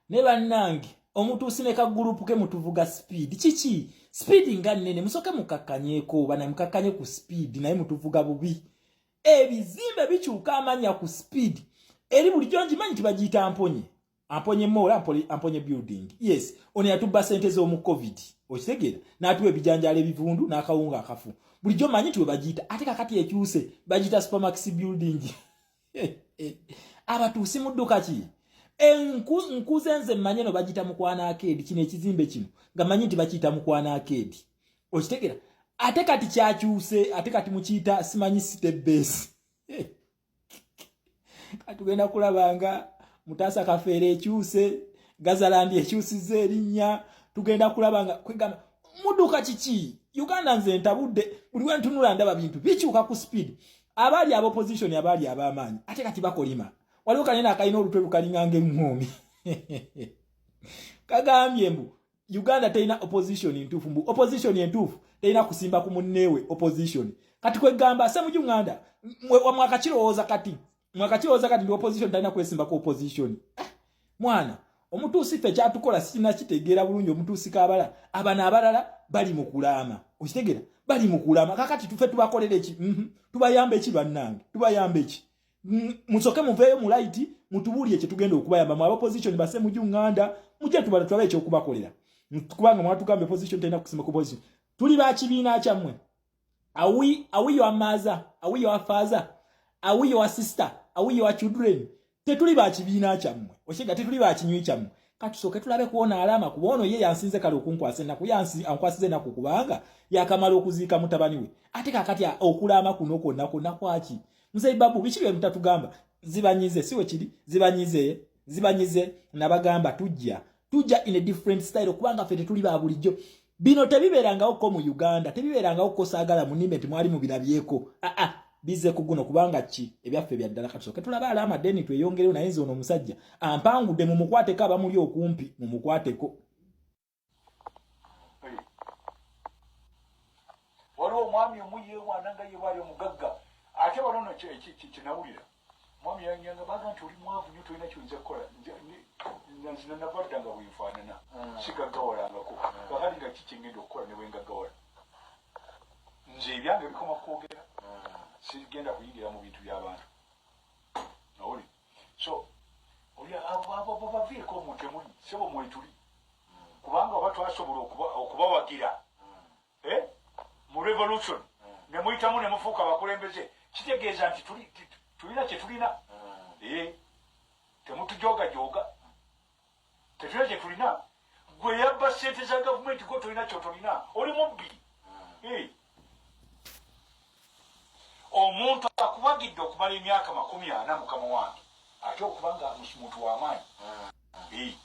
Ne bannange, omutuusi ne kagurupu ke mutuvuga speed. Kiki? Speed nga nnene, musooke mukakkanyeeko, bana mukakkanye ku speed, naye mutuvuga bubi. Ebizimbe bikyuka amanya ku speed. Eri bulijjo ngimanyi nti bagiyita Mponye. Amponye Mall, Amponye building. Yes, ono yatubba sente z'omu COVID. Okitegeera? N'atuwa ebijanjaalo ebivundu n'akawunga akafu. Bulijjo manyi nti we bagiyita, ate kakati ekyuse, bagiyita Supermax building. Abatuusi mudduka ki? Nkuze nze mmanye no bagiyita Mukwano Arcade, kino ekizimbe kino nga manyi nti bakiyita Mukwano Arcade. Okitegeera? Ate kati kyakyuse, ate kati mukiyita simanyi City Base. Katugenda kulaba nga Mutaasa Kafeero ekyuse, Gazaland ekyusizza erinnya, tugenda kulaba nga kwegamba mudduka kiki? Uganda nze ntabudde, buli we ntunula ndaba bintu bikyuka ku speed. Abaali aba opposition, abaali ab'amaanyi, ate kati bakolima. Waliwo kanene akalina olutwe lukalinga ng'eŋŋoomi, kagambye mbu Uganda terina opposition ntuufu, mbu opposition entuufu terina kusimba ku munneewe opposition. Kati kwegamba Ssemujju Nganda mwakakirowooza kati, mwakakirowooza kati ndi opposition talina kwesimba ku opposition. Eh, mwana omutuusi ffe kyatukola sirina kitegeera bulungi. Omutuusi kabala abano abalala bali mu kulaama, okitegeera? Bali mu kulaama. Kakati tufe tubakolera eki? Tubayamba eki bannange? Tubayamba eki? Musoke muveeyo mu light, mutubuulire kye tugenda okubayamba mu opposition. Ba Ssemujju Nganda, mujje tubala tulabe ekyokubakolera, kubanga mwatugambye opposition terina kusimba ku opposition. Tuli ba kibiina kyammwe? Are we your mother? Are we your father? Are we your sister? Are we your children? Tetuli ba kibiina kyammwe, okiga? Tetuli ba kinywi kyammwe. Katusooke tulabe kuona alama, kuba ono ye yansinze kale okunkwasa ennaku, ankwasiza ennaku kubanga yakamala okuziika mutabani we. Ate kakati okulaama kuno kwonna kwonna kwaki? Muzeyi Babu, biki bye mutatugamba? Zibanyize, si we kiri? Zibanyize, zibanyize. Nabagamba tujja in a different style, kubanga ffe tetuli ba bulijjo. Bino tebibeerangawo ko mu Uganda, tebibeerangawo ko. Saagala munime nti mwali mubirabyeko. Aa, bize ku guno, kubanga ki ebyaffe bya ddala. Katusooke tulabe alama, then tweyongereyo. Naye nze ono omusajja ampangudde, mumukwateko, abamuli okumpi mumukwateko. Waliwo omwami omu yeewaana nga yebaayo omugagga, ate wano no kinawulira mwami yanyanga baga nti oli mwavu nnyo, tolina kyoyinza kukola. Nzina nava dda nga bwenfaanana, sigaggawalangako. Kakati nga ki kyengenda okukola ne bwengaggawala? Nze ebyange bikoma kwogera, sigenda kuyingira mu bintu by'abantu. Owuli so oli abo baviireko omuntu emuli sebo mwetuli, kubanga oba twasobola okubawagira mu revolution ne muyitamu ne mufuuka abakulembeze, kitegeeza nti tulina kye tulina. Temutujoogajoga, tetulina kye tulina. Gwe yabba sente za gavumenti, gwe tolina kyotolina, oli mubbi. Omuntu akuwagidde okumala emyaka 40, mukama wange, ate okuba nga muntu w'amaanyi.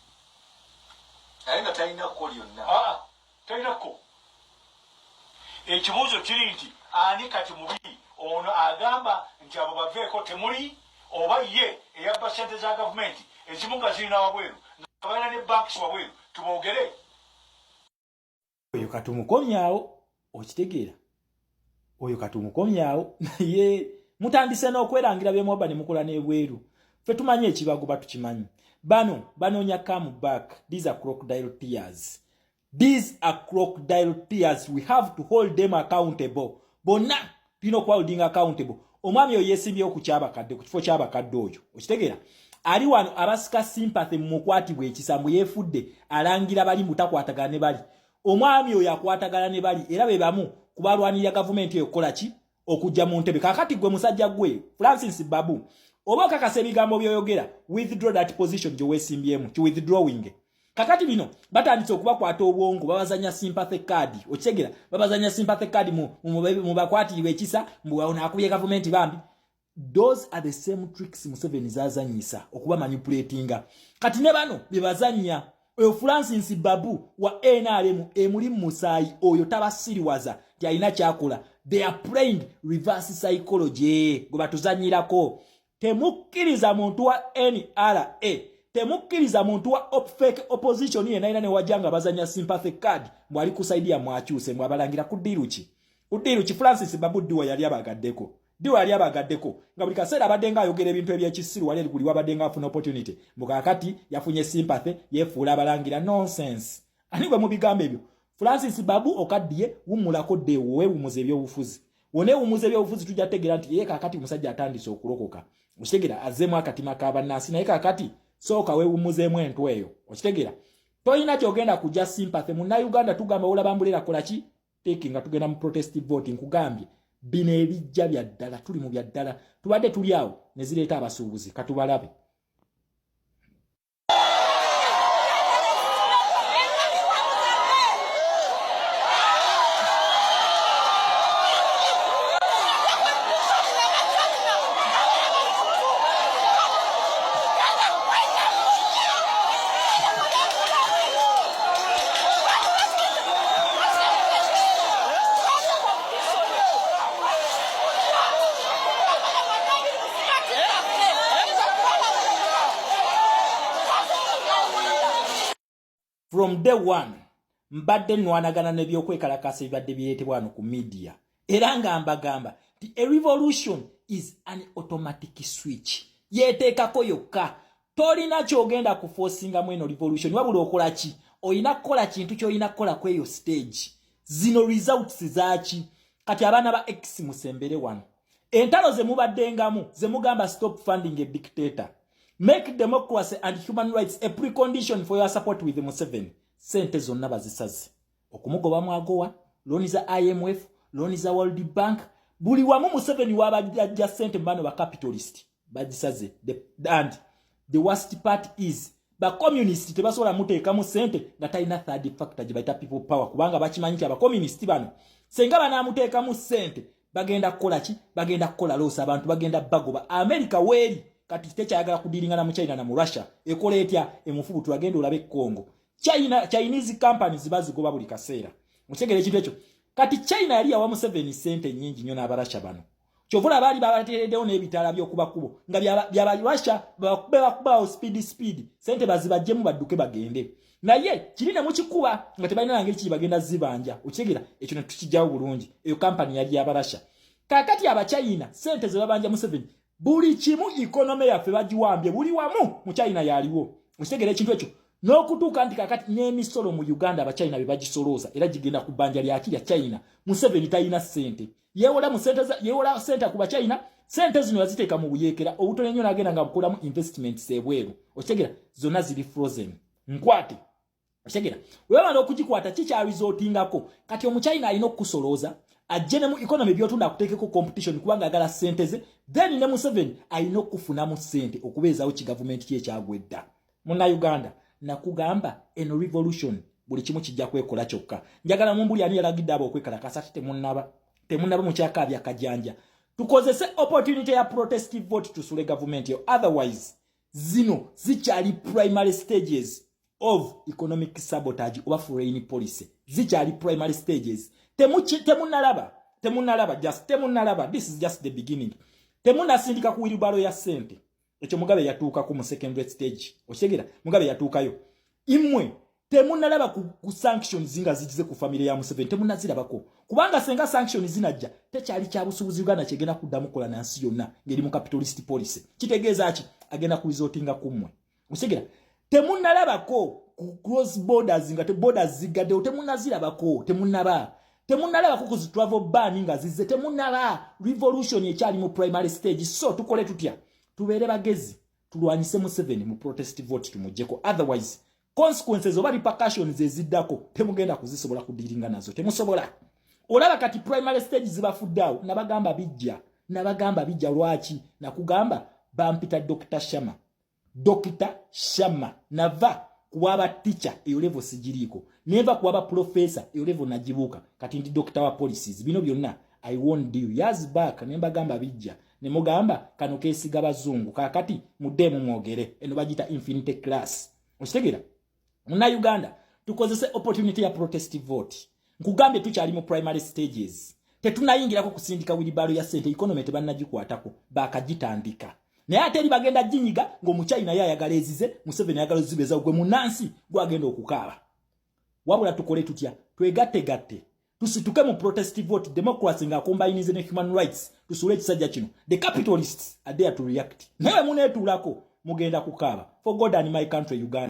Naye nga talina kko lyonna. Ah, talina kko. Ekibuuzo kiri nti ani kati mubi? Ono agamba nti abo baveeko temuli, oba ye eyabba sente za gavumenti ezimu nga zirina wabweru, nga balina ne banks wabweru? Tuboogere. Oyo katumukomyawo, okitegeera? Oyo katumukomyawo. Naye mutandise n'okwerangira byemwaba ne mukola n'ebweru. Ffe tumanyi ekibagoba, tukimanyi. Bano banoonya come back. These are crocodile tears, these are crocodile tears. We have to hold them accountable. Bonna tulina okubaholding accountable. Omwami oyo yeesimbyewo ku kyabakadde, ku kifo kyabakadde oyo, okitegeera? Ali wano abasika sympathy mumukwatibwa ekisa, mbu yeefudde alangira bali mutakwatagana ne bali. Omwami oyo akwatagana ne bali, era be bamu kubalwanirira gavumenti eyo kukola ki? Okujja mu ntebe. Kakati gwe musajja gwe Francis Babu, oba okakasa ebigambo byoyogera, withdraw that position gye weesimbyemu, ki withdrawing. Kakati bino batandise okubakwata obwongo, babazanya sympathy card, okitegeera? Babazanya sympathy card, mubakwatirirwa ekisa, mbu ono akubye gavumenti bambi. Those are the same tricks Museveni zazanyisa okuba manipulatinga. Kati ne bano bye bazanya. Oyo Francis Babu wa NRM emuli musaayi, oyo tabasiriwaza nti alina kyakola. They are playing reverse psychology gwe batuzanyirako. Temukkiriza muntu wa NRA, temukkiriza muntu wa fake opposition yenna ina newajja nga bazanya sympathy card mbwali ku side ya mwakyuse, mbw abalangira ku deal ki? Ku deal ki? Francis Babu diwa yali abagaddeko. Diwa yali abagaddeko nga buli kaseera abadde nga ayogera ebintu ebyekisiru wali buli wabadde nga afuna opportunity. Mukakati yafunye sympathy, yefuula abalangira nonsense. Ani gwe mu bigambo ebyo? Francis Babu okaddiye wummulako ddeewo weewumuza ebyobufuzi. Woneewumuza ebyobufuzi tujja kutegeera nti ye kaakati omusajja atandise okulokoka. Okitegeera azzeemu akatima ka bannansi naye kaakati sooka weewummuzeemu entw eyo. Okitegeera tolina ky'ogenda kujja sympathy. Munnayuganda tugamba olaba mbulera kola ki? Teki nga tugenda mu protest vote nkugambye bino ebijja bya ddala, tuli mu bya ddala, tubadde tuli awo ne zireeta abasuubuzi katubalabe. From day one mbadde nwanagana n'ebyokwekalakaasa ebibadde bireetebwa wano ku media, era nga mbagamba nti a revolution is an automatic switch, yeeteekako yokka, tolina ky'ogenda kuforcingamu eno revolution, wabula okola ki? Olina kukola kintu ky'olina kukola ku eyo stage. Zino results zaaki? Kati abaana ba X musembere wano, entalo ze mubaddengamu ze mugamba stop funding a dictator, make democracy and human rights a precondition for your support with Museveni. Sente zonna bazisaze okumugoba mwagowa, looni za IMF, looni za World Bank, buli wamu Museveni wabajja sente bano ba capitalist bagisaze. And the worst part is ba communist tebasobola muteekamu sente nga talina third factor gye bayita people power, kubanga bakimanyi nti abakomunisiti bano senga banaamuteekamu sente bagenda kukola ki? Bagenda kukola loosa, abantu bagenda bagoba. America weeri kati tekyayagala kudiringa na mu China na mu Russia, ekola etya? Emufubutu agenda olabe Congo. China, Chinese companies bazigoba buli kaseera. Mutegere ekintu ekyo. Kati China yali yawa Museveni sente nyingi nnyo n'Abarasha bano. Kyovula baali babateereddewo n'ebitaala by'okubakubo nga byaba Russia bakube bakubawo speed speed, sente bazibajjemu badduke bagende. Naye kiri ne mukikuba nga tebalina na ngeri kiri bagenda zibanja. Okitegeera ekyo ne tukijjawo bulungi. Eyo kampani yali y'Abarasha. Kaakati Abachina sente ze babanja Museveni, buli kimu economy yaffe bagiwambye buli wamu mu China yaliwo. Okitegeera ekintu ekyo? N'okutuuka nti kaakati n'emisolo mu Uganda Abachina be bagisolooza era gigenda ku bbanja lyaki? Lya China. Museveni talina ssente, yeewola mu sente, yeewola sente ku Bachina. Sente zino yaziteeka mu buyeekera obutono ennyo n'agenda nga bukolamu investments ebweru. Okitegeera zonna ziri frozen nkwate. Okitegeera webamala okugikwata kikyarizootingako. Kati Omuchina alina okukusolooza ajje ne mu economy byotunda akuteekeko competition kubanga agala ssente ze, then ne Museveni alina okufunamu ssente okubeezaawo kigavumenti kye ekyagwa edda. Munnayuganda, nakugamba eno revolution buli kimu kijja kwekola kyokka. Njagala mumbuli ani yalagidde abo okwekalakasa? Ate temunnaba, temunnaba, mukyakaabya kajanja. Tukozese opportunity ya protestive vote tusule gavumenti eyo, otherwise zino zikyali primary stages of economic sabotage oba foreign policy, zikyali primary stages. Temunalaba, temunalaba, just temunalaba. This is just the beginning. Temunasindika ku wheelbarrow ya sente. Ekyo Mugabe yatuukako mu secondary stage. Okitegeera Mugabe yatuukayo. Imwe temunalaba ku sanctions nga zigize ku family ya Museveni, temunazirabako, kubanga senga sanctions zinajja tekyali kya busuubuzi Uganda kyegenda kuddamu kola na nsi yonna ng'eri mu capitalist policy. Kitegeeza ki? Agenda ku resortinga kummwe. Okitegeera temunalabako ku cross borders nga te borders zigaddewo, temunazirabako, temunaba, temunalabako ku travel ban nga zizze, temunaba. Revolution ekyali mu primary stage. So tukole tutya? Tubeere bagezi, tulwanyise Museveni mu protest vote tumuggyeko, otherwise consequences oba repercussions eziddako temugenda kuzisobola kudiringa nazo, temusobola. Olaba kati primary stage zibafudde awo. Nabagamba bijja, nabagamba bijja. Lwaki nakugamba? Bampita Dr Shama, Dr Shama. Nava kuwaba teacher, eyo level sigiriiko, neva kuwaba professor, eyo level nagibuuka, kati ndi doctor wa policies. Bino byonna I warned you years back ne mbagamba bijja, ne mugamba kano keesiga bazungu. Kaakati muddeemu mwogere, eno bagiyita infinity class. Okitegeera Munnayuganda, tukozese opportunity ya protest vote. Nkugambye tukyali mu primary stages, tetunayingirako kusindika wheelbarrow ya sente. Economy tebannagikwatako, bakagitandika, naye ate eri bagenda ginyiga ng'Omuchina ye ayagala ezize, Museveni ayagala ozibeeza. Gwe munnansi gwagenda okukaaba. Wabula tukole tutya? Twegattegatte. Tusituke mu protest vote, democracy nga combininze ne human rights, tusule ekisajja kino. The capitalists are there to react. Naye muneetuulako, mugenda kukaaba. For God and my country, Uganda.